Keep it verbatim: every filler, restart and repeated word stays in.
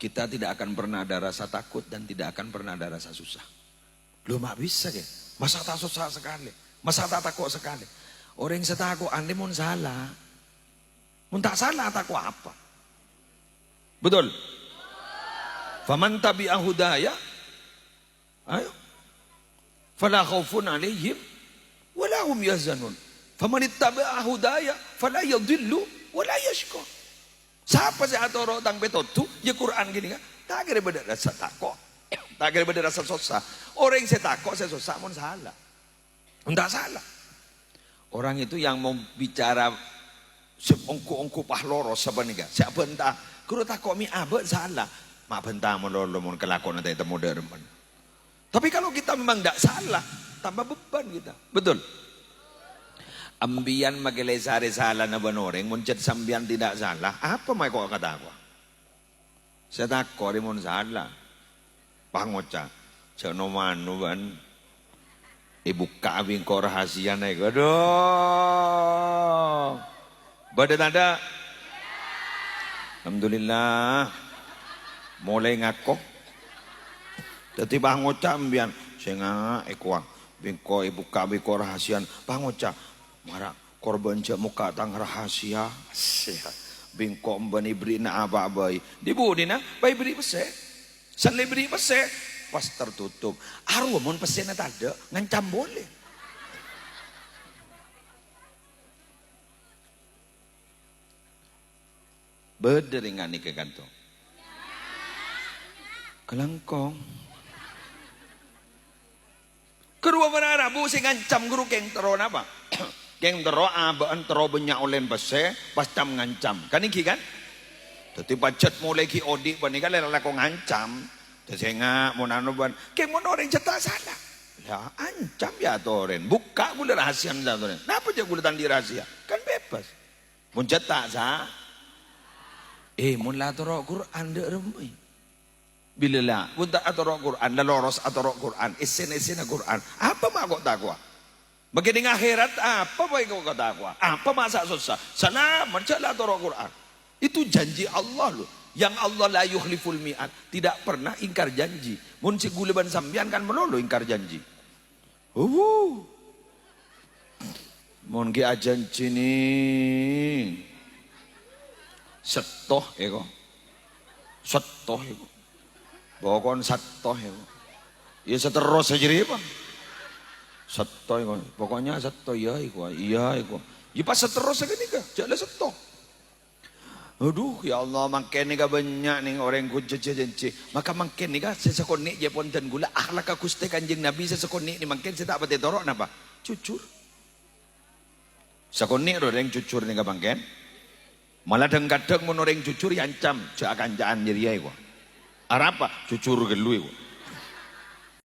Kita tidak akan pernah ada rasa takut dan tidak akan pernah ada rasa susah. Lo ma' bisa, kè? Masa ta' sossa sakalè? Masa ta' tako' sakalè? Orèng sè tako' anḍi' mon sala. Mon ta' sala, tako' apa? Betul? Faman tabi'a hudaya, ayo. Fala khaufun 'alaihim wala hum yahzanun. Faman ittaba'a hudaya fala yadhillu wala yashqa. Sapa sè atoro' tang pètodhu, ya Qur'an ghânèka, ta' kèra bâḍâ rasa tako', ta' kèra bâḍâ rasa sossa. Orèng sè tako' sè sossa mon sala. Mon ta' sala. Orang itu yang mau bicara sè ongghu-ongghu pas loros sapanèka, sè abhânta, ghuru tako' mè' abâ' sala, ma' bhânta malolo mon kalakowanna ta' ètemmo ḍâ' remma. Tapi kalau kita memang tidak salah, tambah beban kita. Betul? Embiyan makè lè sarè salana bân orèng, mon jhât sampèyan tidak salah, apa ma' kok katakowa? Sè tako' rè mon sala. Pangoca', "Jhâ' no-mano, bân. Èbukka'a bi' engko' rahasiana, èko." Adhu. Bâḍâ taḍâ'? Alhamdulillah. Molaè ngako. Dhâddhi pangoca' embiyan, "Sènga', èkowa. Bi' engko' èbukka'a bi' engko' rahasiana." Pangoca', "Mara, kor bân jhâ' mokka' tang rahasia." Sè, bi' engko' bân èbherri'na apa bhâi. Ḍi buḍina, pas èbherri' pèssè. Sè lè èbherri' pèssè, pas tertutup. Arowa mon pèssèna taḍâ', ngancam polè. Bâḍâ rèng nganèka kanto. Kalangkong. Ghâruwa mara rabu sè ngancam ghâru kèng terro napa? Kèng terro abâ'na terro bânnya' ollèna pèssè, pas cam-ngancam. Kan èngghi, kan? Dhâddhi pajhât molaè ghi' oḍi' panèka lè-, lako ngancam. Dhâddhi sènga' mon anu bân, kèng mon orèng jhâ' ta' sala. Ya, ancam ya atoren. Bukka' ghulâ rahasiana atoren. Napa jhâ' ghulâ ta' anḍi' rahasia? Kan bebas. Mon jhâ' ta' sa-, eh, mon la atoro' Qur'an ḍâ' remma. Bilâ la, mon ta' atoro' Qur'an, la loros atoro' Qur'an, èssèna-èssèna Qur'an. Apa ma' kok takowa? Mangkèn neng akhèrat, apa bhâi kok takowa? Apa ma' sa-, sossa? Salamet, jhâ' la atoro' Qur'an. Itu janji Allah, loh. Yang Allah la yukhliful mi'ad. Tidak pernah ingkar janji. Mon sè ghulâ bân sampèyan kan malolo ingkar janji. Wuh. Mon ghi' ajhânjhi nèng. Sèttong èko. Sèttong èko. Pokokna sèttong èko. Ya, saterros jârèya, Bang. Sèttong èko. Pokoknya sèttong, iyâ èko, iyâ èko. Ya, pas saterros ghânèka, jhâ' la sèttong. Adhu, ya Allah, mangkèn nèka bânnya' nèng orèng ghun jhâjhâ jhânjhi. Maka mangkèn nèka sè sakonè' jhâ' pon dân ghulâ akhlakka Ghustè Kanjeng Nabi sè sakonè' nèka mangkèn sè ta' patè toro' napa? Jujur. Sakonè' ro orèng jujur nèka mangkèn. Mala dhâng-kadhâng mon orèng jujur èancam, jhâ' akanca'an jârèya èko. Arapa? Jujur ghâllu èko.